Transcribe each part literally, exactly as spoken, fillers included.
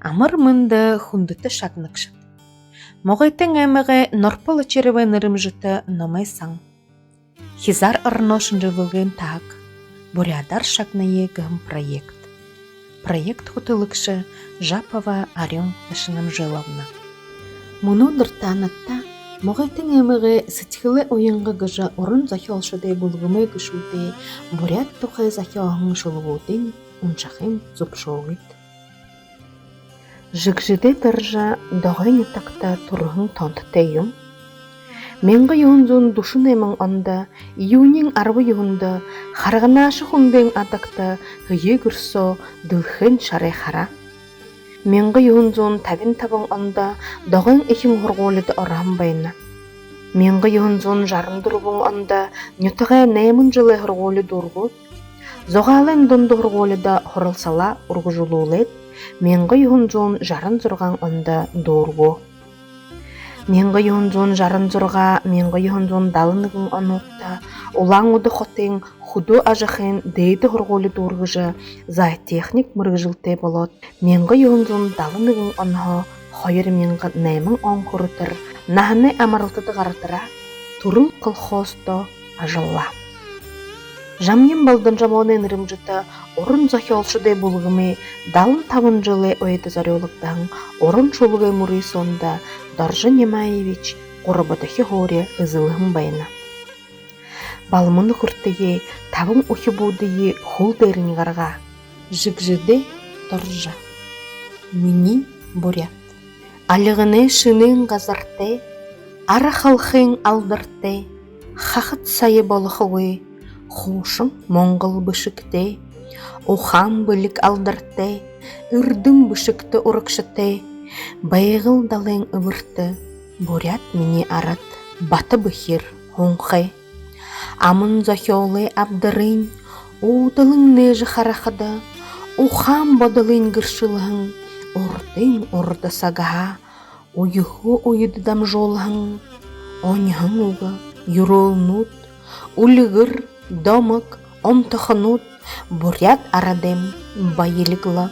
Амар мэндэ, хүндэтэ шагнагшад! Могойтын аймагай Норпол Очировай нэрэмжэтэ номой сан, хизаар ороноо шэнжэлэлгын таһаг, «Буряадаар шагная» гэһэн проект. Проект хүтэлэгшэ Жапова Арюна Дашинамжиловна. Мүнөөдэр таанадта Могойтын аймагай «Сэдьхэлэй уянга» гэжэ уран зохёолшодой бүлгэмэй гэшүүдэй буряад тухай зохёоһон шүлэгүүдынь уншахыем зүбшөөгыт. Жигжидэй Доржо Догой нютагта түрэһэн тоонтотой юм. Мянга юһэн зуун дүшэн найман ондо июниин арбан юһэндэ Харганааша хүндын адагта һэеы гэр соо дэлхэйн шарай хараа. Мянга юһэн зуун табин табан ондо Догойн эхин һургуулида ороһон байна. Мянга юһэн зуун жаран дүрбэн ондо нютагай найман жэлэй һургуули дүүргээ. Зугаалайн дунда һургуулида һуралсалаа үргэлжэлүүлээд, мянга юһэн зуун жаран зургаан ондо дүүргээ. Мянга юһэн зуун жаран зургаа, мянга юһэн зуун далан нэгэн онуудта Улаан-Үдэ хотын хүдөө ажахын дээдэ һургуули дүүргэжэ, зоотехник мэргэжэлтэй болоод, мянга юһэн зуун далан нэгэн онһоо хоёр мянга найман он хүрэтэр наһанай амаралтада гаратараа түрэл колхоздо ажаллаа. Жамьян Балданжабоной нэрэмжэтэ уран зохёолшодой бүлгэмэй далан табан жэлэй ойдо зорюулагдаһан уран шүлэгэй мүрысөөндэ Доржо Нимаевич гурбадахи һуури эзэлһэн байна. Балма нүхэртэеэ, табан үхибүүдые хүл дээрэнь гаргаа. Жигжидэй Доржо. Минии буряад. Альганай шэнын газартай, ара халхын алдартай, хахад сая болохогүй, хуушан монгол бэшэгтэй, ухаан бэлиг алдартай, эрдэм бэшэгтэ урагшатай, Байгал далайн эбэртэ буряад минии арад, бата бэхир һунхай. Аман зохёолой абдарынь уудалан нээжэ харахада, ухаан бодолынь гэршэлһэн урдын урда сагһаа үеһөө үедэ дамжуулһан оньһон үгэ, юрөөлнүүд, үльгэр, домог, онтохонууд буряад арадайм баялиг лэ.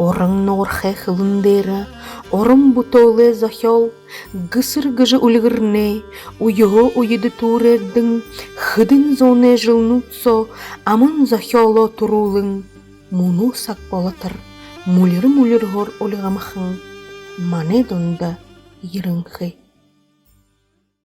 Уран нугархай хэлэн дээрэ уран бүтээлэй зохёол Гэсэр гэжэ үльгэрнай үеһөө үедэ түүрээгдэн, хэдэн зууны жэлнүүд соо аман зохёолоо түрүүлэн, мүнөө саг болотор мүлир мүлирһөөр ульгамхан манай дунда ерэнхэй.